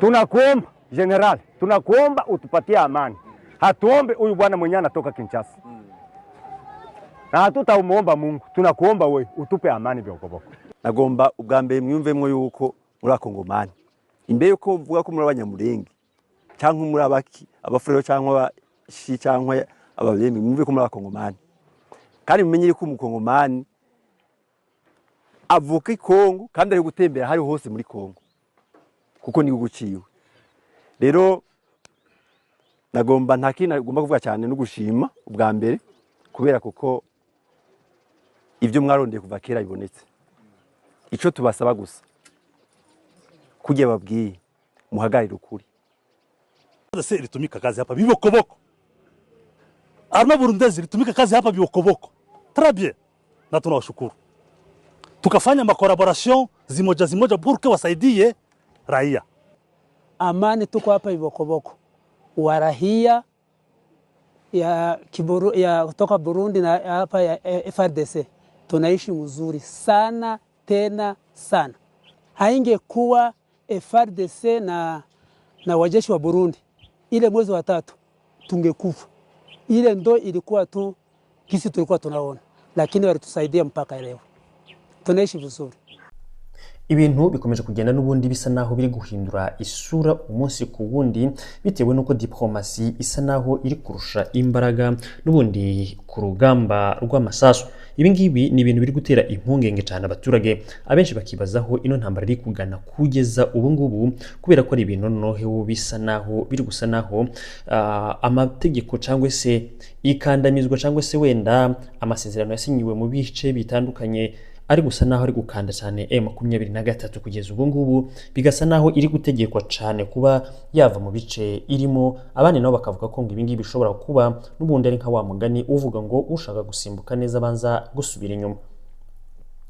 Tunakuomba général, tunakuomba utupatie amani. Hatuombe huyu bwana mwenyewe anatoka Kinshasa na hatutamuomba Mungu, tunakuomba we utupe amani Byokoboko. Nagomba ubwa mbere mwiyumvemwo yuko muri Abakongomani, imbere yuko mvuga ko muri Abanyamurenge cyangwa muri abaki, Abafurero cyangwa Abashi cyangwa Ababembe, mwumve ko muri Abakongomani kandi mumenye yuko Umukongomani avuka i Kongo kandi ari gutembera hari hose muri Kongo kuko ni igihugu ciwe. Rero nagomba, nta kintu nagomba kuvuga cyane, no gushima ubwa mbere kubera kuko ibyo mwarondeye kuva kera bibonetse. Icyo tubasaba gusa, kugira babwiye, muhagarire ukuri. FARDC ilitumika kazi hapa bibokoboko. Armée burundaise ilitumika kazi hapa bibokoboko. Très bien. Na tunawashukuru. Tukafanya macollaboration zimoja zimoja pour que wasaidie raia. Amani tuko hapa Ibokoboko, warahia ya, kiburu, ya kutoka Burundi na hapa ya FARDC tunaishi mzuri sana tena sana. Haingekuwa FARDC na wajeshi wa Burundi, ile mwezi wa tatu tungekufa. Ile ndo ilikuwa tu kisi tulikuwa tunaona, lakini walitusaidia mpaka leo tunaishi vizuri. Ibintu bikomeje kugenda n'ubundi bisa naho biri guhindura isura umunsi ku wundi, bitewe n'uko diplomasi isa naho iri kurusha imbaraga n'ubundi ku rugamba rw'amasasu. Ibi ngibi ni ibintu biri gutera impungenge cyane abaturage, abenshi bakibazaho ino ntambara iri kugana kugeza ubu ngubu, kubera ko ari ibintu noneho bisa naho biri gusa naho amategeko cyangwa se ikandamizwa cyangwa se wenda amasezerano yasinyiwe mu bice bitandukanye ari gusa naho ari gukanda cyane M23 kugeza ubu ngubu, bigasa naho iri gutegekwa cyane kuba yava mu bice irimo. Abandi nabo bakavuga ko ngo ibi ngibi bishobora kuba n'ubundi ari nka wa mugani uvuga ngo ushaka gusimbuka neza abanza gusubira inyuma.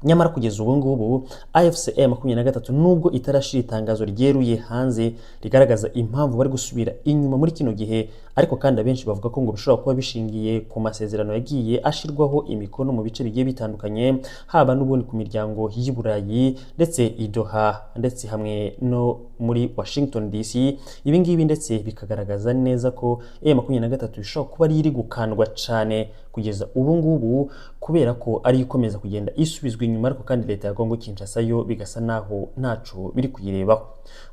Nyamara kugeza ubu ngubu AFC M23, nubwo itarashira itangazo ryeruye hanze rigaragaza impamvu bari gusubira inyuma muri kino gihe, ariko kandi abenshi bavuga ko ngo bishobora kuba bishingiye ku masezerano yagiye ashirwaho imikono mu bice bigiye bitandukanye, haba n'ubundi ku miryango y'i Burayi ndetse i Doha ndetse hamwe no muri Washington DC. Ibi ngibi ndetse bikagaragaza neza ko M23 ishobora kuba ari iri gukandwa cyane kugeza ubu ngubu, kubera ko ari ikomeza kugenda isubizwa inyuma, ariko kandi leta ya Kongo Kinshasa yo bigasa naho ntaco biri kuyirebaho.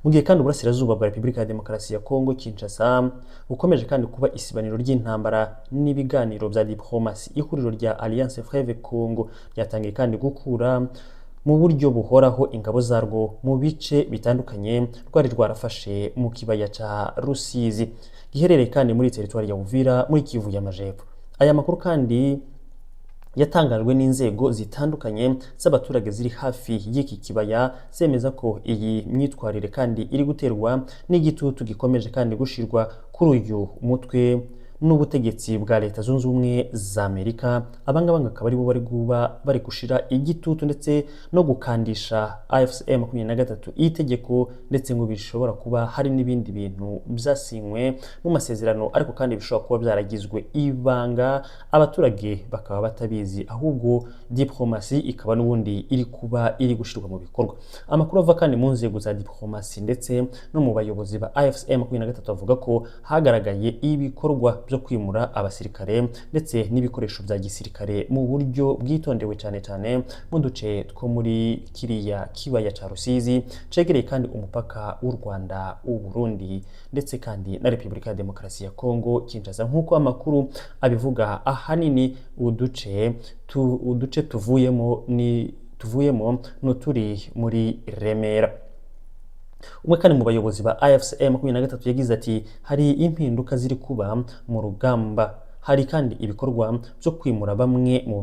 Mu gihe kandi uburasirazuba bwa Repubulika ya Demokarasi ya Kongo Kinshasa bukomeje kandi kuba isibaniro ry'intambara n'ibiganiro bya diplomasi, ihuriro rya Alliance Fleuve Congo ryatangiye kandi gukura mu buryo buhoraho ingabo zarwo mu bice bitandukanye rwari rwarafashe mu kibaya ca Rusizi giherereye kandi muri teritwari ya Uvira muri Kivu y'Amajepfo. Aya makuru kandi yatangajwe n'inzego zitandukanye z'abaturage ziri hafi y'iki kibaya, zemeza ko iyi myitwarire kandi iri guterwa n'igitutu gikomeje kandi gushirwa kuri uyu mutwe n'ubutegetsi bwa Leta Zunze Ubumwe za Amerika. Abangaba ngo akaba aribo bari kuba bari gushira igitutu ndetse no gukandisha AFC M23 itegeko, ndetse ngo bishobora kuba hari n'ibindi bintu byasinywe mu masezerano, ariko kandi bishobora kuba byaragizwe ibanga, abaturage bakaba batabizi, ahubwo diplomasi ikaba n'ubundi iri kuba iri gushirwa mu bikorwa. Amakuru ava kandi mu nzego za diplomasi ndetse no mu bayobozi ba AFC M23 avuga ko hagaragaye ibikorwa byo kwimura abasirikare ndetse n'ibikoresho bya gisirikare mu buryo bwitondewe, cyane cyane mu duce two muri kiriya kibaya ca Rusizi cegereye kandi umupaka w'u Rwanda, w'u Burundi ndetse kandi na Repubulika ya Demokarasi ya Kongo Kinshasa. Nk'uko amakuru abivuga, ahanini uduce tuvuyemo ni tuvuyemo n'uturi muri Remera. Umwe kandi mu bayobozi ba AFC M23 yagize ati: "Hari impinduka ziri kuba mu rugamba, hari kandi ibikorwa byo kwimura bamwe mu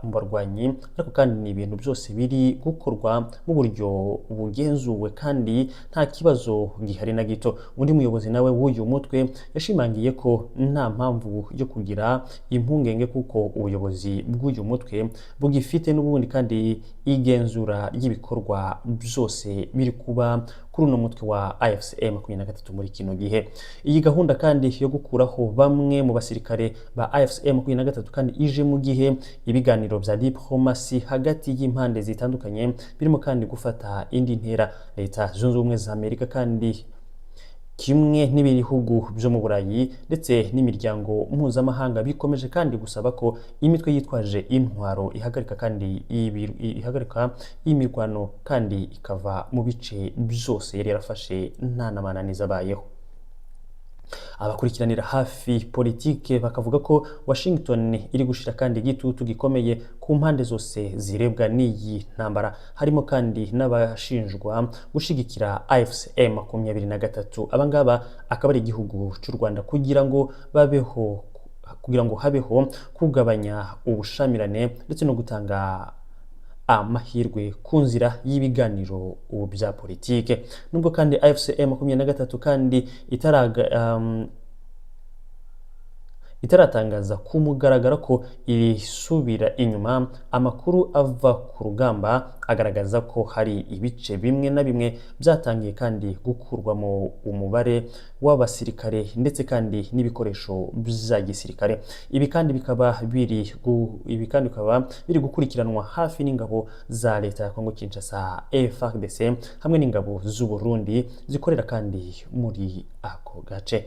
barwanyi, ariko kandi ni ibintu byose biri gukorwa mu buryo bugenzuwe kandi nta kibazo gihari na gito." Undi muyobozi nawe w'uyu mutwe yashimangiye ko nta mpamvu yo kugira impungenge, kuko ubuyobozi bw'uyu mutwe bugifite n'ubundi kandi igenzura ry'ibikorwa byose biri kuba kuri uno mutwe wa AFC M23 muri kino gihe. Iyi gahunda kandi yo gukuraho bamwe mu basirikare ba AFC M23 kandi ije mu gihe ibiganiro bya diplomasi hagati y'impande zitandukanye birimo kandi gufata indi ntera. Leta Zunze Ubumwe za Amerika kandi Kimwe n'ibihugu byo mu Burayi ndetse n'imiryango mpuzamahanga bikomeje kandi gusaba ko imitwe yitwaje intwaro ihagarika kandi ihagarika imirwano kandi ikava mu bice byose yari yarafashe nta n'amananiza abayeho. Abakurikiranira hafi politike bakavuga ko Washington iri gushira kandi igitutu gikomeye ku mpande zose zirebwa n'iyi ntambara, harimo kandi n'abashinjwa gushigikira AFC M23, abangaba akaba ari igihugu cy'u Rwanda, kugira ngo habeho kugabanya ubushamirane ndetse no gutanga amahirwe ku nzira y'ibiganiro ubu bya politike. Nubwo kandi AFC M23 kandi itaratangaza ku mugaragaro ko irisubira inyuma, amakuru ava ku rugamba agaragaza ko hari ibice bimwe na bimwe byatangiye kandi gukurwamo umubare w'abasirikare ndetse kandi n'ibikoresho bya gisirikare. Ibi kandi bikaba biri gukurikiranwa hafi n'ingabo za leta ya Kongo Kinshasa FARDC hamwe n'ingabo z'u Burundi zikorera kandi muri ako gace.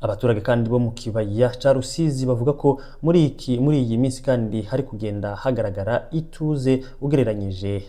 Abaturage kandi bo mu kibaya ca Rusizi bavuga ko muri iyi minsi kandi hari kugenda hagaragara ituze ugereranyije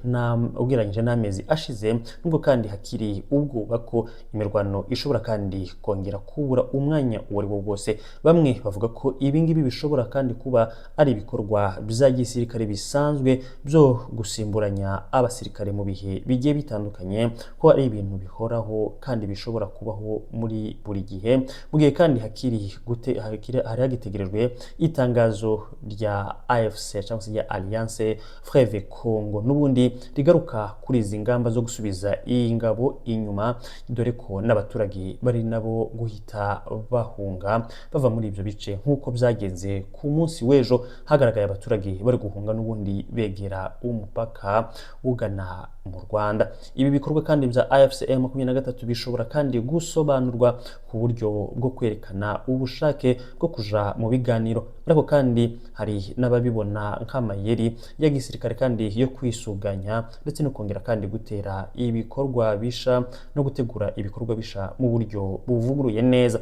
n'amezi ashize, nubwo kandi hakiri ubwoba ko imirwano ishobora kandi kongera kubura umwanya uwo ari wo wose. Bamwe bavuga ko ibi ngibi bishobora kandi kuba ari ibikorwa bya gisirikare bisanzwe byo gusimburanya abasirikare mu bihe bigiye bitandukanye, ko ari ibintu bihoraho kandi bishobora kubaho muri buri gihe, mu gihe kandi hari hagitegerejwe itangazo rya AFC cyangwa se rya Alliance Fleuve Congo n'ubundi rigaruka kuri izi ngamba zo gusubiza iyi ngabo inyuma, dore ko n'abaturage bari nabo guhita bahunga bava muri ibyo bice, nk'uko byagenze ku munsi w'ejo hagaragaye abaturage bari guhunga n'ubundi begera umupaka ugana mu Rwanda. Ibi bikorwa kandi bya AFC M23 bishobora kandi gusobanurwa ku buryo bwo kwerekana ubushake bwo kuja mu biganiro, ariko kandi hari n'ababibona nk'amayeri ya gisirikare kandi yo kwisuganya ndetse no kongera kandi gutera ibikorwa bisha no gutegura ibikorwa bisha mu buryo buvuguruye neza.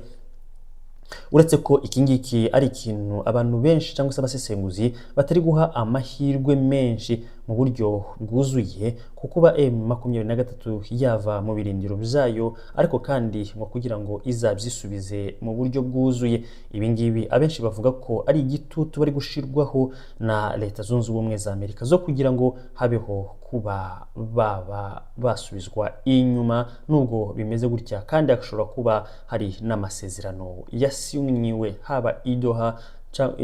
Uretse ko iki ngiki ari ikintu abantu benshi cyangwa se abasesenguzi batari guha amahirwe menshi mu buryo bwuzuye, kuko kuba M23 yava mu birindiro byayo, ariko kandi ngo kugira ngo izabyisubize mu buryo bwuzuye, ibi ngibi abenshi bavuga ko ari igitutu bari gushirwaho na Leta Zunze Ubumwe za Amerika zo kugira ngo habeho kuba baba basubizwa inyuma. Nubwo bimeze gutya kandi hashobora kuba hari n'amasezerano yasinyiwe haba i Doha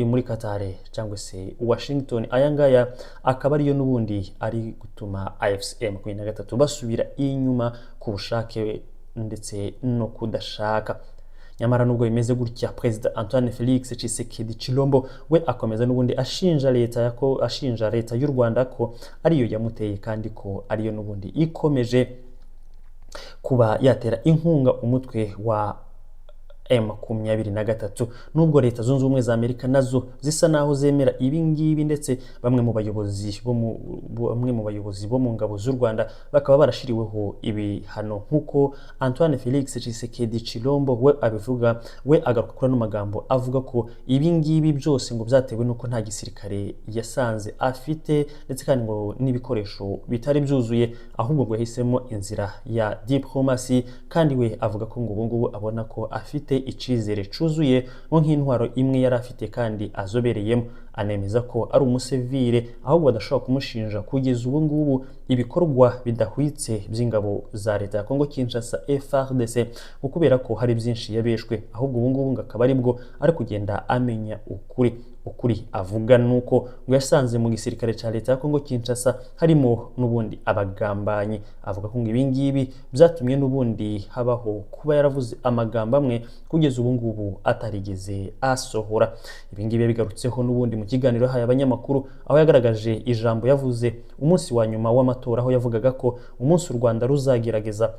muri Qatar cyangwa se Washington, aya ngaya akaba ariyo n'ubundi ari gutuma AFC M23 basubira inyuma ku bushake ndetse no kudashaka. Nyamara nubwo bimeze gutya, Perezida Antoine Felix Tshisekedi Tshilombo we akomeza n'ubundi ashinja leta y'u Rwanda ko ariyo yamuteye kandi ko ariyo n'ubundi ikomeje kuba yatera inkunga umutwe wa M23, nubwo Leta Zunze Ubumwe za Amerika nazo zisa naho zemera ibi ngibi, ndetse bamwe mu bayobozi bo mu ngabo z'u Rwanda bakaba barashiriweho ibihano, nk'uko Antoine Felix Tshisekedi Tshilombo we abivuga. We agaruka kuri ano magambo avuga ko ibi ngibi byose ngo byatewe n'uko nta gisirikare yasanze afite, ndetse kandi ngo n'ibikoresho bitari byuzuye, ahubwo ngo yahisemo inzira ya diplomasi. Kandi we avuga ko ngo ubu ngubu abona ko afite icizere cuzuye ngo nk'intwaro imwe yari afite kandi azobereyemo. Anemeza ko ari umusivile, ahubwo badashobora kumushinja kugeza ubu ngubu ibikorwa bidahwitse by'ingabo za leta ya Kongo Kinshasa FARDC, ngo kubera ko hari byinshi yabeshwe, ahubwo ubu ngubu ngo akaba aribwo ari kugenda amenya ukuri. Ukuri avuga nuko ngo yasanze mu gisirikare cya leta ya Kongo Kinshasa harimo n'ubundi abagambanyi. Avuga ko ngo ibi ngibi byatumye n'ubundi habaho kuba yaravuze amagambo amwe kugeza ubu ngubu atarigeze asohora. Ibi ngibi yabigarutseho n'ubundi mu kiganiro yahaye abanyamakuru, aho yagaragaje ijambo yavuze umunsi wa nyuma w'amatora, aho yavugaga ko umunsi u Rwanda ruzagerageza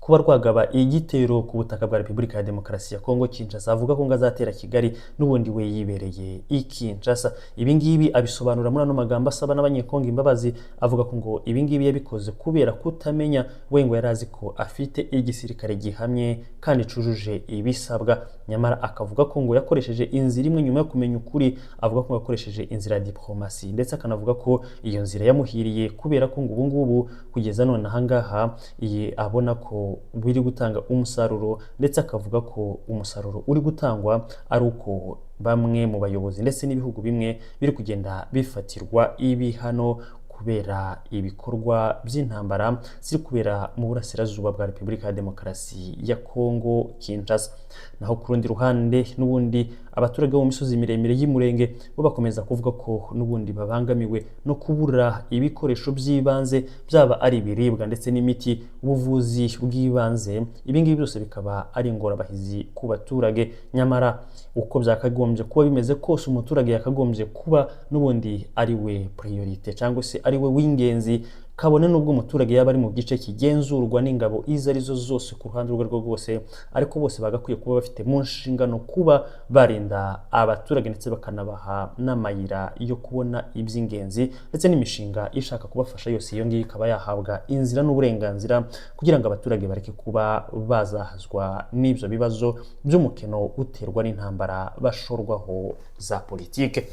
kuba rwagaba igitero ku butaka bwa Repubulika ya Demokarasi ya Kongo Kinshasa, avuga ko ngo azatera Kigali n'ubundi we yibereye i Kinshasa. Ibi ngibi abisobanura muri ano magambo, asaba n'Abanyekongo imbabazi, avuga ko ngo ibi ngibi yabikoze kubera kutamenya, we ngo yari azi ko afite igisirikare gihamye kandi cujuje ibisabwa. Nyamara akavuga ko ngo yakoresheje inzira imwe nyuma yo kumenya ukuri, avuga ko yakoresheje inzira ya diplomasi, ndetse akanavuga ko iyo nzira yamuhiriye kubera ko ngo ubu ngubu kugeza none ahangaha iyi abona ko biri gutanga umusaruro, ndetse akavuga ko umusaruro uri gutangwa ari uko bamwe mu bayobozi ndetse n'ibihugu bimwe biri kugenda bifatirwa ibihano kubera ibikorwa by'intambara ziri kubera mu burasirazuba bwa Repubulika ya Demokarasi ya Kongo Kinshasa. Naho ku rundi ruhande n'ubundi abaturage bo mu misozi miremire y'Imurenge bo bakomeza kuvuga ko n'ubundi babangamiwe no kubura ibikoresho by'ibanze, byaba ari ibiribwa ndetse n'imiti, ubuvuzi bw'ibanze. Ibi ngibi byose bikaba ari ingorabahizi ku baturage. Nyamara uko byakagombye kuba bimeze kose, umuturage yakagombye kuba n'ubundi ari we priorite cyangwa se ari we w'ingenzi, kabone n'ubwo umuturage yaba ari mu gice kigenzurwa n'ingabo izo arizo zose ku ruhande urwo arirwo rwose, ariko bose bagakwiye kuba bafite mu nshingano kuba barinda abaturage ndetse bakanabaha n'amayira yo kubona iby'ingenzi, ndetse n'imishinga ishaka kubafasha yose iyo ngiyo ikaba yahabwa inzira n'uburenganzira kugira ngo abaturage bareke kuba bazahazwa n'ibyo bibazo by'umukino uterwa n'intambara bashorwaho za politike.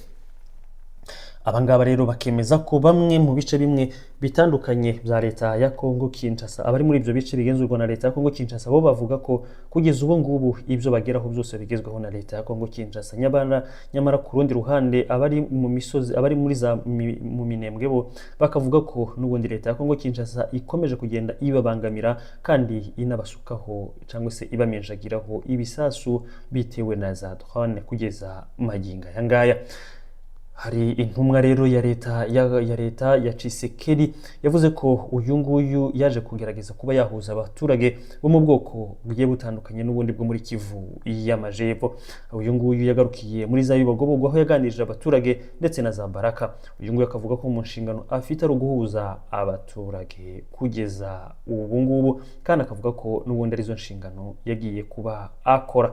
Abangaba rero bakemeza ko bamwe mu bice bimwe bitandukanye bya leta ya Kongo Kinshasa, abari muri ibyo bice bigenzurwa na leta ya Kongo Kinshasa, bo bavuga ko kugeza ubu ngubu ibyo bageraho byose bigezweho na leta ya Kongo Kinshasa. Nyamara ku rundi ruhande abari mu misozi, abari muri za mu Minembwe, bo bakavuga ko n'ubundi leta ya Kongo Kinshasa ikomeje kugenda ibabangamira kandi inabasukaho cyangwa se ibaminjagiraho ibisasu bitewe na za drone kugeza magingo aya ngaya. Hari intumwa rero ya leta ya leta ya Tshisekedi yavuze ko uyu nguyu yaje kugerageza kuba yahuza abaturage bo mu bwoko bugiye butandukanye n'ubundi bwo muri Kivu y'Amajepfo. Uyu nguyu yagarukiye muri za Bibogobogo aho yaganirije abaturage ndetse na za Baraka. Uyu nguyu akavuga ko mu nshingano afite ari uguhuza abaturage kugeza ubu ngubu, kandi akavuga ko n'ubundi arizo nshingano yagiye kuba akora.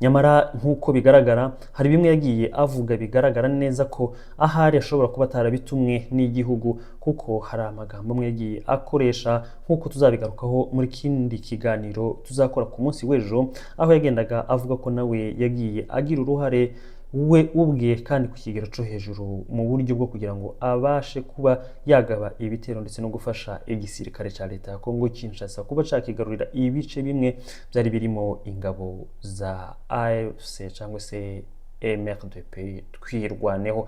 Nyamara nk'uko bigaragara hari bimwe yagiye avuga bigaragara neza ko ahari ashobora kuba atarabitumwe n'igihugu, kuko hari amagambo amwe yagiye akoresha nk'uko tuzabigarukaho muri kindi kiganiro tuzakora ku munsi w'ejo, aho yagendaga avuga ko nawe yagiye agira uruhare we ubwe kandi ku kigero cyo hejuru mu buryo bwo kugira ngo abashe kuba yagaba ibitero ndetse no gufasha igisirikare cya leta ya Kongo Kinshasa kuba cyakigarurira ibice bimwe byari birimo ingabo za AFC cyangwa se MRDP Twirwaneho.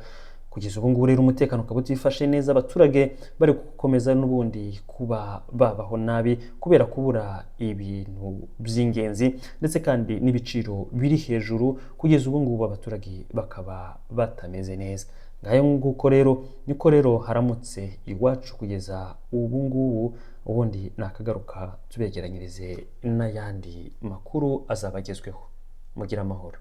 Kugeza ubu ngubu rero umutekano ukaba utifashe neza, abaturage bari gukomeza n'ubundi kuba babaho nabi kubera kubura ibintu by'ingenzi ndetse kandi n'ibiciro biri hejuru. Kugeza ubu ngubu abaturage bakaba batameze neza. Ngayo nguko rero niko rero haramutse iwacu kugeza ubu ngubu, ubundi nakagaruka tubegeranyirize n'ayandi makuru azaba agezweho. Mugire amahoro.